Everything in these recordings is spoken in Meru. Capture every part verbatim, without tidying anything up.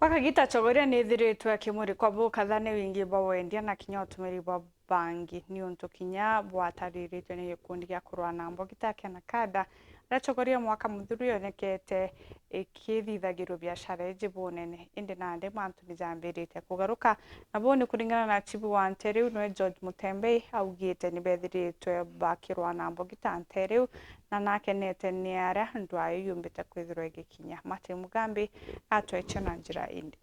Gwa kagita, chogoria ni ithiritwe kimurikwa bukatha ni wingi bwa wendia na kinya utumiri bwa bangi, niuntu kinya bwatariritwe ni gikundi gia kurwa na mbogita kia NACADA, aria chogoria mwaka muthiru yonekete ikithithagirua biashara iji bunene, indi nandi mantu ni jambiritie kugaruka. Na buu ni kuringana na chibu wa nteere iu, niwe George Mutembei, augite ni bethiritwe bakirwa na mbogita nteere iu, na nakenete ni aria ndwaa iu yumbite kwithirwa igikinya. Martin Mugambi atweche na njira indiku.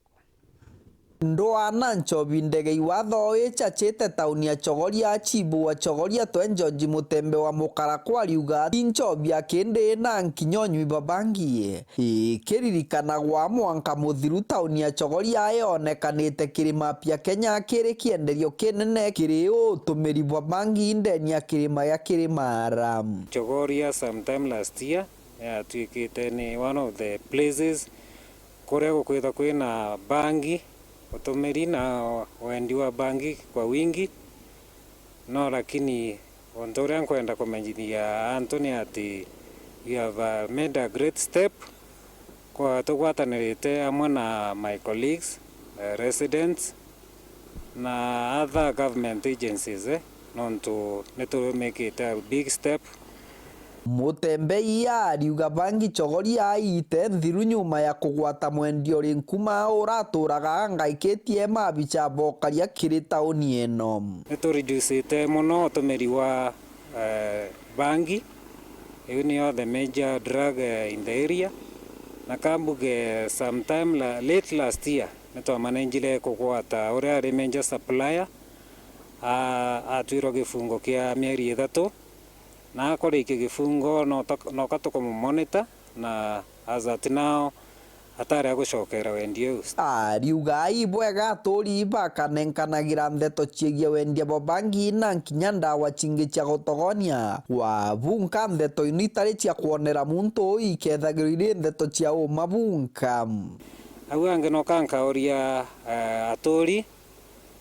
Ndwaa na nchobi ndege iwatho ichachite tauni ya Chogoria, chibu wa Chogoria twe George Mutembei wa Mukarakwa ariuga ti nchobi akindi na nkinya unywi bwa bangi. Ikiririkanagwa mwanka muthiru, tauni ya Chogoria yonekanite kirima pia Kenya kiri kienderio kinene kiri utumiri bwa bangi ndeni ya kirima gia Kirimara. Chogoria sometime last year yatuikite ni one of the places kuria gukwithwa kwina bangi, utumiri na wendi wa bangi kwa wingi. No lakini untu uria nkwenda kumenyithia antu ni ati you have, uh, made a great step kwa tugwatanirite amwe na my colleagues, uh, residents na other government agencies, eh, nontu nitumikite a big step. Mutembei ariuga bangi Chogoria aite nthiru nyuma ya kugwata mwendia uri nkuma uraturaga angaikitie mabicha bokaria kiri tauni ino. Nitureducite mono utumiri wa, eh, bangi. Iu niyo the major drug, eh, in the area. Na kambuge sometime la, late last year, nitwamanenjire kugwata uria ari major supplier, a-, atwirwa gifungo kia mieri ithatu, na akurikia gifungo, no ta-, noka tukamumonitor, na as at now, atari agucokera wendia uu. Ariuga ibwega aturi bakanenkanagira ndeto ciegie wendia bwa bangi na nkinya ndawa cingi cia gutogonia. Wabunka ndeto ino itari cia kwonera muntu ikethagirwa iri ndeto cia uma bunka. Au angi noka nkauria, eh, aturi,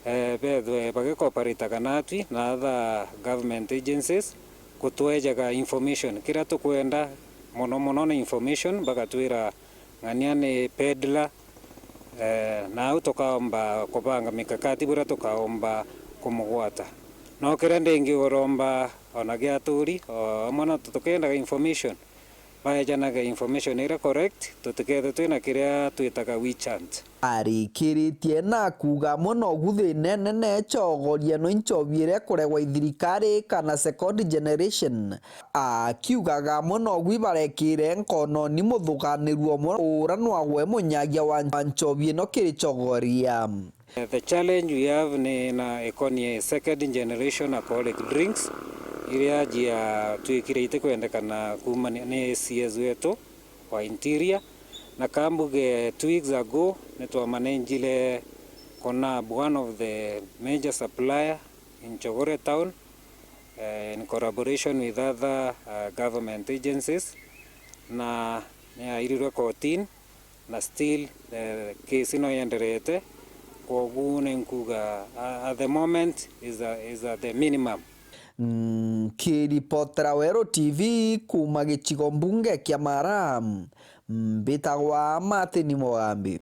eh, bethwe bagicooperataga natwi na other government agencies gutwejaga information. Kiria tukwenda mono mono ni information, bagatwira ng'ania ni peddler, eh, na au tukaomba kubanga mikakati buria tukaomba kumugwata. No kiria ndingi uromba ona gia aturi, o amwe no tukendaga information, baejanaga information iria correct, tutikethwe twina kiria twitaga witch hunt. Arikiritie na kuuga amwe nogu thina inene Chogoria no inchobi iria ikuregwa i thirikari kana second generation. Akiugaga amwe nogu ibarekire nkononi muthuganiru umwe ura nwagwe munyagia wa nchobi ino kiri Chogoria. The challenge we have ni na ikonie second generation alcoholic drinks, iria jia twikire itikwendekana kuuma ni, ni C S wetu wa interior. Na kambuge two weeks ago, nitwamanenjire kunab one of the major supplier in Chogoria town, eh, in collaboration with other, uh, government agencies, na niairirwe kotini. Na still, eh, case ino yenderete, kwogu ni nkuga, a-, at the moment is a, is at the minimum. Nkiripotera Weru T V kuuma gicigo mbunge kia Mara, mbitagwa Martin Mugambi.